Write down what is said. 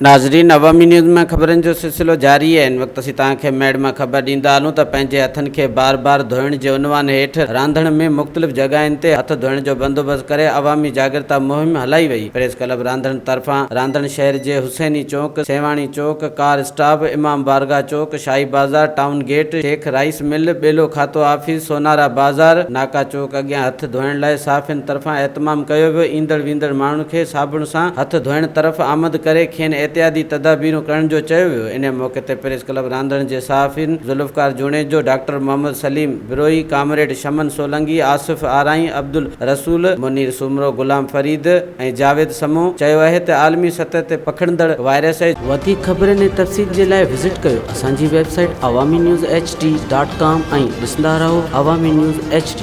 ناظرين عوامي نيوز مان خبرن جو سلسلو جاري آهي هن وقت اسين توهان کي ميڙ مان خبر ڏيندا هلون ته پنهنجي هٿن کي بار بار ڌوئڻ جي عنوان هيٺ رانڌڻ ۾ مختلف جڳهين تي هٿ ڌوئڻ جو بندوبست ڪري عوامي جاڳرتا مهم هلائي وئي پريس ڪلب رانڌڻ طرفان رانڌڻ شهر جي حسيني چونڪ، سيواڻي چوڪ، ڪار اسٽاپ، امام بارگاهه چوڪ، شاهي بازار، town gate, Sheikh rice mill, ٻيلو کاتو آفيس، سونارا بازار، ناڪا چوڪ اڳيان هٿ ڌوئڻ لاء صحافين طرفان اهتمام ڪيو ويو، ايندڙ ويندڙ ماڻهن کي صابڻ سان هٿ ڌوئڻ طرف آمد ڪري کين احتياطي تدابيرون ڪرڻ جو چيو ويو، انهي موقعي تي پريس ڪلب رانڌڻ جي صحافين ذوالفقار جوڻيجو، ڊاڪٽر محمد سليم بروهي، ڪامريڊ شمن سولنگي، آصف آرائين، عبدالرسول، منير سومرو، غلام فريد ۽ جاويد سمون چيو اهي ته عالمي سطح تي پکڙندڙ وائرس ايڇ. وڌيڪ خبرن ۽ تفصيل جي لاء وزٽ ڪيو اسان جي website Awami news H D dot com ۽ ڏسندا رهو عوامي نيوز ايڇ ڊي.